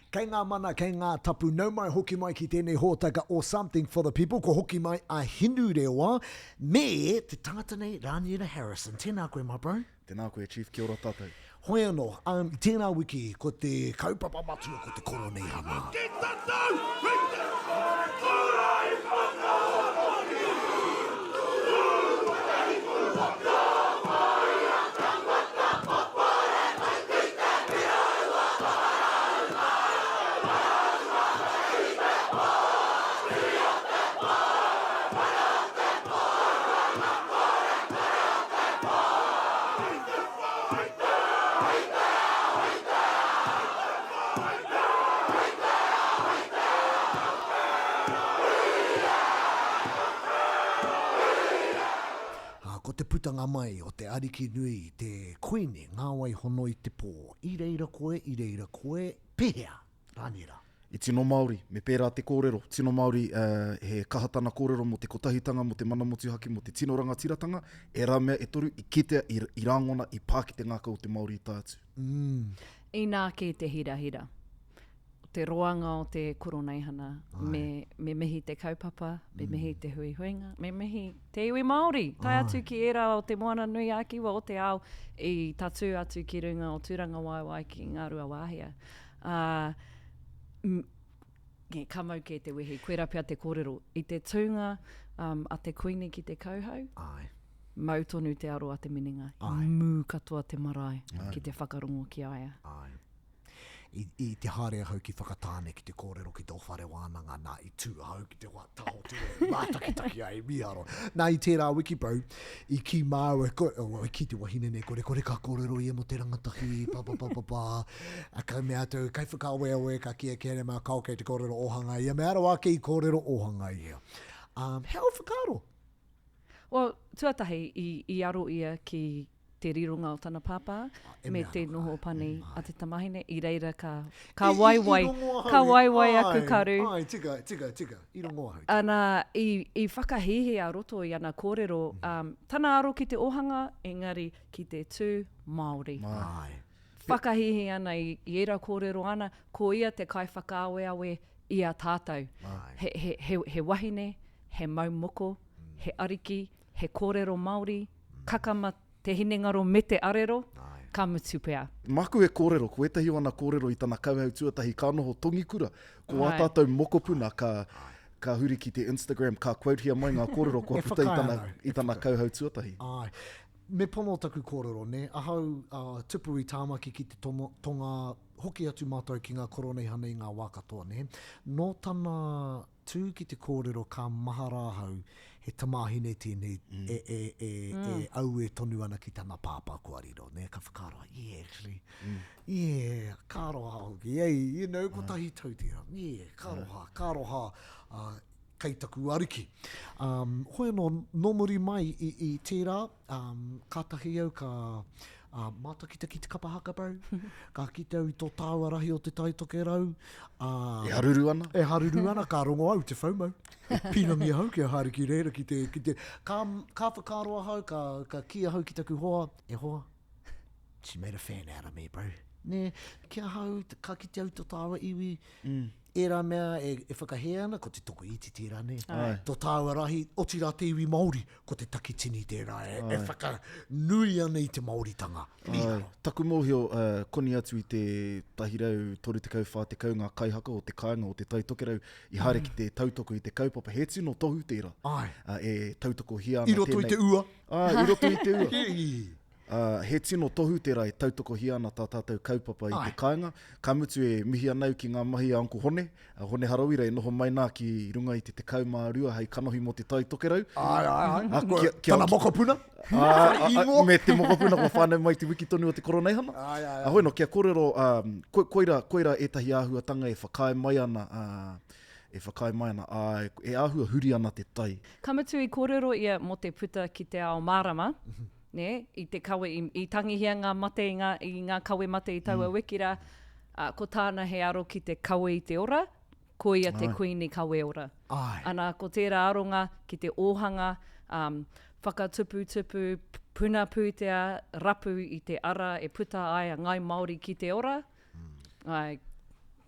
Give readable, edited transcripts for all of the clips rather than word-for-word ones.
Kei ngā mana, kei ngā tapu, nau mai hoki mai ki tēnei hōtaka o Something for the People, ko hoki mai a Hinurewa me te tangata nei Raniera Harrison. Tēnā koe my bro. Tēnā koe Chief, kia ora tātou. Hoi anō, um, i tērā wiki ko te kaupapa matua ko te Koroneihana. Ki tatau, ki te kura i Ā, ko te putanga mai o te Ariki nui, te Kuini, ngā wai hono i te pō. I reira koe, i reira koe, pehea, Rāniera? I tino Māori, me pērā te kōrero, tino Māori, he kaha tana kōrero mō te kotahitanga, mō te mana motuhake, mō te tino rangatiratanga, ērā mea e toru i kitea, i, i rāngona, i pā ki te ngākau o te Māori i tae atu. Inā kē te hirahira. Te roanga o te Koroneihana, me, me mihi te kaupapa, me mihi te huihuinga, me mihi te iwi Māori, tae atu ki ērā o Te Moana-nui-a-Kiwa o te ao i tatū atu ki runga o Tūrangawaewae ki Ngāruawāhia. Ā, ka mau kē te wehi, koirā pea te kōrero. I te tūnga um, a te Kuini ki te kauhau, Ai. mau tonu te aro a te minenga. Ai. Mū katoa te marae Ai. ki te whakarongo ki a ia. Ai. I, i te haere ahau ki Whakatāne ki te kōrero ki tō whare wānanga, nā, i tū ahau ki te wā taho ture, mātakitaki ai, mīharo. Nā, i tērā wiki bro, i kī māua, ko, oh, i kī te wahine nei, kore kore ka kōrero ia mō te rangatahi, pa, pa, pa, pa, pa. A ka mea atu, kai whakaaweawe, ka kī ake ana mā, kao kei te kōrero ōhanga ia, mea rawa ake i kōrero ōhanga ia. Um, he ao whakaaro? Well, tuatahi, i, i aro ia ki te rironga o tana pāpā me te noho pani a te tamahine, i reira ka, ka waiwai, ka waiwai aku karu. Ai, tika, tika, tika, i rongo ahau. Ana, i, i whakahīhī a roto i ana kōrero, um, tana aro ki te ōhanga, engari ki te tū Māori. Ai. Whakahīhī ana i, i ērā kōrero ana, ko ia te kaiwhakaaweawe i a tātou. He, he, he, he wahine, he mau moko, he ariki, he kōrero Māori, kakama te hinengaro me te arero, ka mutu pea. Māku e kōrero, ko ētahi o ana kōrero i tana kauhau tuatahi ka noho tongikura, ko ā tātou mokopuna ka, ka huri ki te Instagram, ka quote-hia mai ngā kōrero kua puta i tana, i tana kauhau tuatahi. Āe. Me pono taku kōrero, nē? Ahau, ā, tupu i Tāmaki ki te tono, tonga, hoki atu mātou ki ngā Koroneihana i ngā wā katoa, nē? Nō tana tū ki te kōrero ka mahara ahau he tamāhine tēnei e, e, e, e aue tonu ana ki tana pāpā kua riro, nē, ka whakaaro, yeah, actually, yeah, ka aroha hoki, hey, you know, kotahi tau tērā, yeah, ka aroha, ka aroha, uh, kei taku ariki. Um, hoi anō, nō muri mai i, i tērā, Um, kātahi au ka uh, mātakitaki te kapa haka, bro. Ka kite au i tō tāua rahi o te Tai Tokerau. Uh, e haruru ana. E haruru ana, ka rongo au te FOMO. E pīrangi ahau kia haere ki reira ki te... Ki te ka, ka whakaaro ahau, ka, ka kī ahau ki taku hoa, e hoa, she made a fan out of me, bro. Nē, ki ahau, ka kite au tō tāua iwi, mm. ērā mea e, e whakahē ana, ko te tokoiti tērā, nē. Ai. Tō tāua rahi, otirā te iwi Māori, ko te takitini tērā e, e whakanui ana i te Māoritanga. Ai. Taku mōhio, uh, koni atu i te 130, 40 ngā kaihaka o te kāinga o Te Tai Tokerau i haere ki te tautoko i te kaupapa. He tino tohu tērā. Ai. Uh, e tautokohia ana I roto tēnei. i te ua. Ai, i roto i te ua. Ā, he tino tohu tērā e tautokohia ana tā tātou kaupapa i te kāinga. Ka mutu e mihi ana au ki ngā mahi a Uncle Hone, a Hone Harawira e noho mai nā ki runga i te 12 hei kanohi mō Te Tai Tokerau. Āe, āe, āe. Ā, kia, kia, Tana mokopuna. Ā, ā, ā, me te mokopuna kua whānau mai te wiki tonu o te Koroneihana. Āe, āe, āe. Ā, hoi nō, kia kōrero, ā, ko, koira, koira ētahi āhuatanga e whakaae mai ana, ā, e whakaae mai ana, āe, e āhua huri ana te tai. Ka mutu i kōrero ia mō te puta ki te ao mārama, nē, i te kawe, i, i tangihia ngā mate i ngā, i ngā kawe mate i taua mm. wiki rā, ā, ko tāna he aro ki te kawe i te ora, ko ia te kuini kawe ora. Ai. Ana, ko tērā aronga ki te ōhanga, um, whakatuputupu, puna pūtea, rapu i te ara e puta ai a Ngāi Māori ki te ora, mm. ai,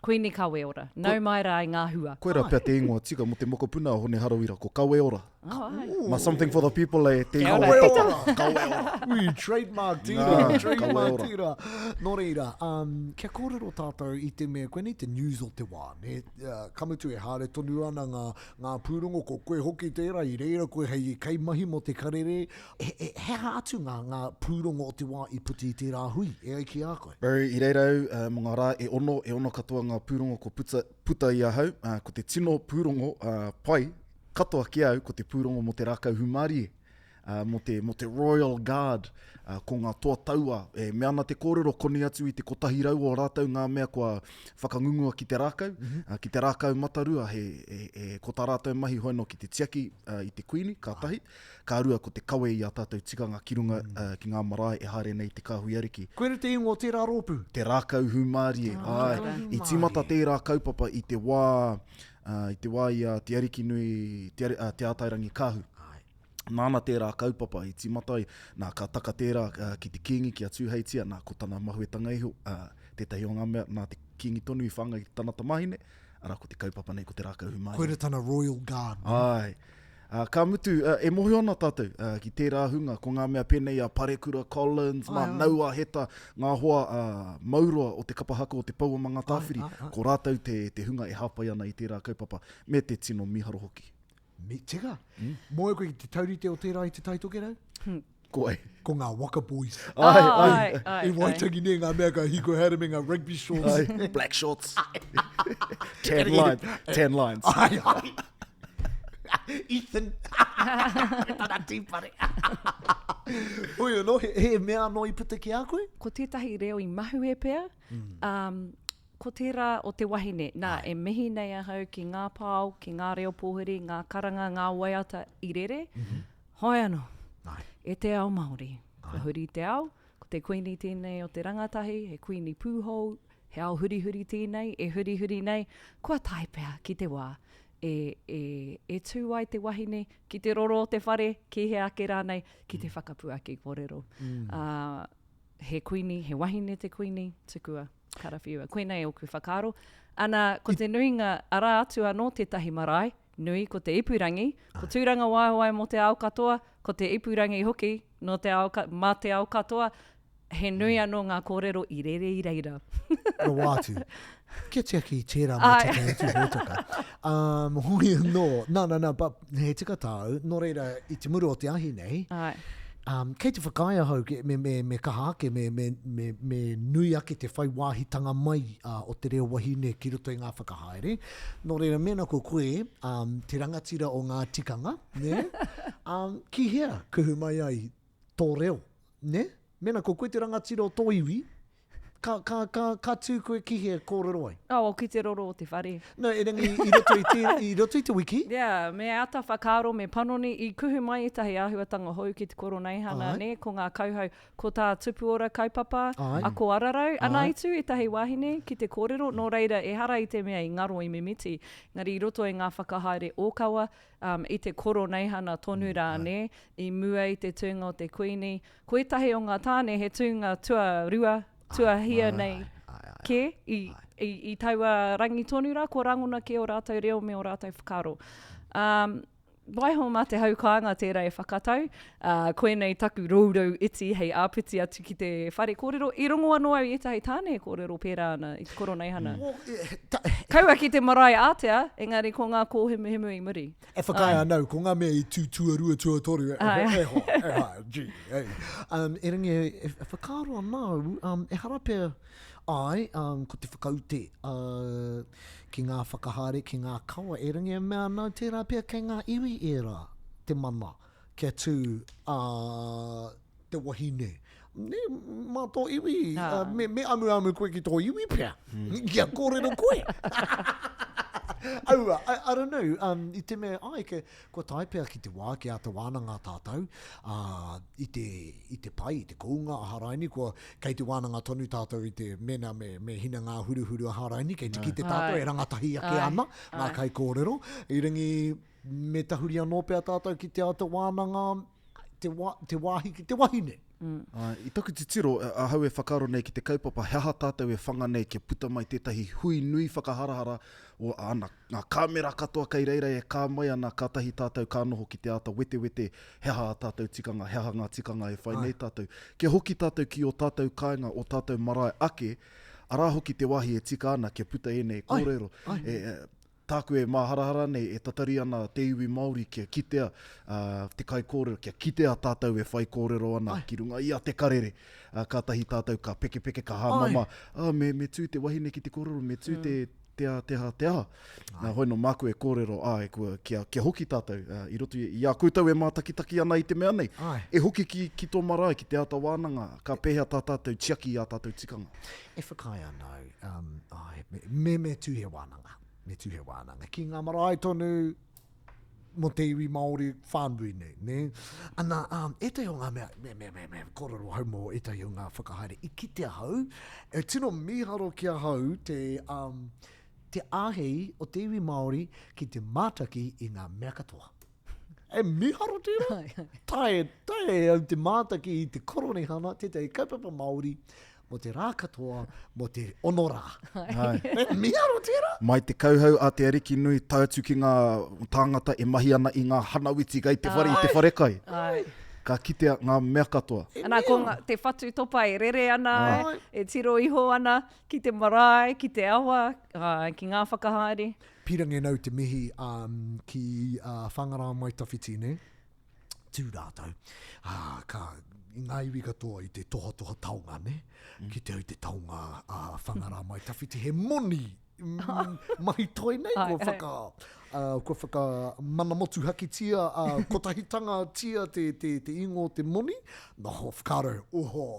Kuini Kaweora. Nau mai rā i ngā hua. Koirā pea te ingoa tika mō te mokopuna a Hone Harawira, ko Kaweora. Oh, ai. Ma Something for the People e te Kia ingoa ora. tata. Kaweora. Ui, trademark tira, Nā, trademark Kaweora. tira. Nō reira, um, kia kōrero tātou i te mea, koinei te news o te wā, nē? Uh, ka mutu e haere tonu ana ngā, ngā pūrongo, ko koe hoki tērā, i reira koe hei kaimahi mō te karere. He, he, he aha atu ngā, ngā pūrongo o te wā i puta i tērā hui, e ai ki a koe? Barry, i reira au, uh, mō ngā rā e ono, e ono katoa ngā pūrongo ko puta, puta i ahau, uh, ko te tino pūrongo uh, pai katoa ki au, ko te pūrongo mō te rākau hūmārie, uh, mō te, mō te Royal Guard, uh, ko ngā toa taua, e mea ana te kōrero koni atu i te 100 o rātou ngā mea kua whakangungua ki te rākau, mm -hmm. uh, ki te rākau matarua, he, he, he, ko tā rātou mahi hoi no ki te tiaki uh, i te kuini, ka tahi, Ka rua ko te kawe i ā tātou tikanga ki runga ki ngā marae e haere nei te Kāhui Ariki. Koira te ingoa o tērā rōpū? Te Rākau Hūmārie, āe. I tīmata tērā kaupapa i te wā, i te wā i a Te Arikinui, Te, Te Ātairangi Kāhu. Nāna tērā kaupapa i tīmata ai, nā, ka taka tērā ki te Kīngi, ki a Tūheitia, nā, ko tana mahuetanga iho, tētahi o ngā mea, nā te Kīngi tonu i whāngai ki tana tamāhine, arā, ko te kaupapa nei, ko te Rākau Hūmārie. Koira tana Royal Guard. Āe. Ā, ka mutu, e mōhio ana tātou ki tērā hunga, ko ngā mea pēnei a Parekura Collins, mā Naua Heta, ngā hoa mauroa o te kapa haka o Te Pou o Mangatāwhiri, ko rātou te, te hunga e hāpai ana i tērā kaupapa, me te tino mīharo hoki. Me tika. Mōhio koe ki te taurite o tērā i Te Tai Tokerau? Ko wai? Ko ngā Waka Boys. Ai, ai. Ai, I Waitangi nei ngā mea ka hīkoi haere me ngā rugby shorts. Ai, black shorts. Tan line, tan lines. Ai, ai. Ethan. Me tana tīpare. Hoi anō, he, he mea anō i puta ki a koe? Ko tētahi reo i mahue pea, um, ko tērā o te wahine. Nā, e mihi nei ahau ki ngā pao, ki ngā reo pōhiri, ngā karanga, ngā waiata i rere. Mm -hmm. Hoi anō, e te ao Māori, kua huri te ao, ko te kuini tēnei o te rangatahi, he kuini pūhou, he ao hurihuri tēnei, e hurihuri nei, kua tae pea ki te wā e, e, e tū ai te wahine ki te roro o te whare, ki hea ake rānei, ki te whakapuaki kōrero. Mm. Uh, he kuini, he wahine te kuini, tukua. Karawhiua. Koinei ōku whakaaro. Ana, ko te nuinga, arā atu anō tētahi marae nui, ko te ipurangi, ko Tūrangawaewae mō te ao katoa, ko te ipurangi hoki nō te ao, mā te ao katoa, he nui anō ngā kōrero i rere i reira. Rawa atu. Kia tiaki i tērā mō tētahi atu hōtaka. Um, hoi anō, nā, nā, nā, but he tika tāu, nō reira, i te muru o te ahi nei, Āe. Um, kei te whakaae ahau me, me, me kaha ake, me, me, me, me nui ake te whai wāhitanga mai uh, o te reo wahine ki roto i ngā whakahaere. Nō reira, mēnā ko koe um, te rangatira o ngā tikanga, ne? um, ki hea kuhu mai ai tō reo, ne? Mēnā ko koe te rangatira o tō iwi, Ka, ka, ka, ka tū koe ki hea kōrero ai? Oh, ki te roro o te whare. No, erangi, i roto i te, i roto i te wiki. Yeah, me āta whakaaro, me panoni, i kuhu mai ētahi āhuatanga hou ki te Koroneihana, nē, ko ngā kauhau, ko tā Tupuora kaupapa, Āe. ako ararau, ana Āe. i tū ētahi wāhine ki te kōrero, nō reira, ehara i te mea i ngaro i mimiti, engari i roto i ngā whakahaere ōkawa, um, i te Koroneihana tonu rā, nē, i mua i te tūnga o te Kuini, Ko ētahi o ngā tāne he tūnga tuarua, tuahia nei kē i, i, i taua rangi tonu rā, kua rangona kē ō rātou reo me ō rātou whakaaro. Um, waiho mā te hau kāinga tērā e whakatau, uh, koinei taku rourou iti hei āpiti atu ki te whare kōrero. I rongo anō au i ētahi tāne e kōrero pērā ana i te koroneihana. Kaua ki te marae ātea, engari ko ngā kōhemuhemu i muri. E whakaae ana au, ko ngā mea i tū tuarua, tuatoru, e, e, e hoa, e hoa, gee, hey. Um, erangi, e, e whakaaro ana au, um, ehara pea, ai, um, ko te whakaute uh, ki ngā whakahaere, ki ngā kawa, erangi e mea ana au, tērā pea kei ngā iwi ērā te mana kia tū uh, te wahine. Nē, mā tō iwi, uh, me, me amuamu koe ki tō iwi pea, mm. kia kōrero koe. Aua, I, I don't know, um, i te mea, ai, ke, kua tae pea ki te wā, ki āta wānanga tātou, uh, i, te, i te pai, i te kounga a Haraini, kua kei te wānanga tonu tātou i te mena me, me hina ngā huruhuru a Haraini, kei te kite tātou e rangatahi ake Ai. ana, ngā Ai. kaikōrero, i ringi me tahuri anō pea tātou ki te āta wānanga, te, wa, te wāhi ki te wahine. Āe, i taku titiro, ahau e whakaaro nei ki te kaupapa he aha tātou e whanga nei kia puta mai tētahi hui nui whakaharahara o ana, ngā kāmera katoa kei reira e kā mai ana kātahi tātou ka noho ki te āta wetewete he aha ā tātou tikanga, he aha ngā tikanga e whai nei tātou. Kia hoki tātou ki ō tātou kāinga, ō tātou marae ake, arā hoki te wāhi e tika ana kia puta ēnei kōrero. E, Tāku e māharahara nei, e tatari ana te iwi Māori kia kitea te kaikōrero, kia kitea tātou e whaikōrero ana ki runga i a Te Karere. Kātahi tātou ka pekepeke, ka hāmama, ā, me, me tū te wahine ki te kōrero, me tū te, te aha, te aha, te aha. Nā, hoi nō māku e kōrero, āe, kua, kia, kia hoki tātou i roto i, i a koutou e mātakitaki ana i te mea nei. E hoki ki, ki tō marae, ki te āta wānanga, ka pēhea tā tātou tiaki i ā tātou tikanga. E whakaae ana au, um, āe, me, me, me tū he wānanga. Me tū he wānanga. Ki ngā marae tonu mō te iwi Māori whānui nei, nē? Ana, um, ētahi o ngā mea, me, me, me, me kōrero ahau mō ētahi o ngā whakahaere i kite ahau, e tino mīharo ki ahau te, um, te āhei o te iwi Māori ki te mātaki i ngā mea katoa. E mīharo tērā. Tae, tae e au te mātaki i te Koroneihana, tētahi kaupapa Māori, mō te rā katoa, mō te ono rā. E mīharo tērā. Mai te kauhau a Te Arikinui tae atu ki ngā tāngata e mahi ana i ngā hanawiti kei te whare i te wharekai. Ka kitea ngā mea katoa. Ana, ko ngā, te whatu topa e rere ana, e tiro iho ana ki te marae, ki te awa, ki ngā whakahaere. Pīrangi ana au te mihi ki Whāngārā Mai Tawhiti, nē? Tū rātou. Ā, ka, i ngā iwi katoa i te tohatoha taonga, nē? Mm. Ki te au te taonga a Whāngārā Mai Tawhiti, he moni mm, mahi toi nei, kua whaka, uh, kua whaka mana motuhaketia, uh, kotahitangatia te, te, te ingoa o te moni, noho whakaaro, oho,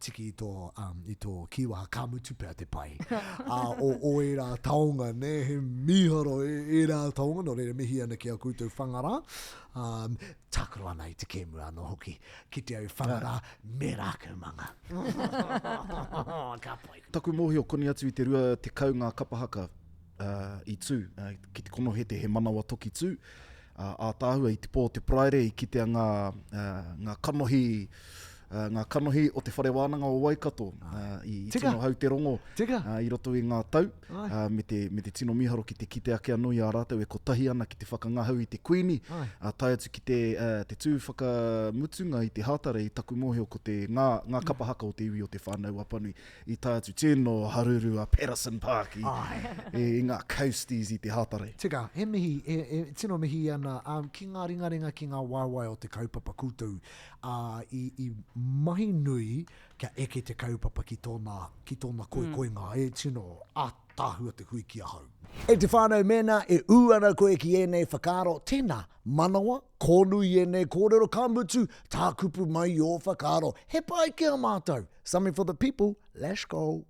tiki i tō, um, i tō kīwaha, ka mutu pea te pai. Ā, o, o ērā taonga, nē, he mīharo e, ērā taonga, nō reira mihi ana ki a koutou Whangarā. Um, tākaro ana i te kēmu anō hoki, ki te au Whangarā me Rākaumanga. Ka pai. Taku mōhio koni atu i te 20 ngā kapa haka uh, i tū uh, ki te konohete he manawa toki tū. Uh, ātaahua i te pō o te Paraire i kitea ngā, uh, ngā kanohi uh, ngā kanohi o te Whare Wānanga o Waikato uh, i, i tino hau te rongo uh, i roto i ngā tau uh, me, te, me te tino miharo ki te kite ake anō i a rātou e kotahi ana ki te whakangahau i te Kuini uh, tae atu ki te, uh, te tū whakamutunga i te hātara i taku mōhio ko te ngā, ngā kapa haka o te iwi o Te Whānau Apanui i tae atu tino haruru a Patterson Park i, i, i ngā coasties i te hātare. Tika, he mihi, e, e tino mihi ana um, ki ngā ringaringa, ki ngā waewae o te kaupapa koutou, ā, i, i mahi nui kia eke te kaupapa ki tōna, ki tōna koikoinga, e tino ātaahua te hui ki ahau. E te whānau, mēnā e ū ana koe ki ēnei whakaaro, tēnā, manawa, kōnui ēnei kōrero, ka mutu, tākupu mai ō whakaaro. He pai ki a mātou. Something for the people, let's go.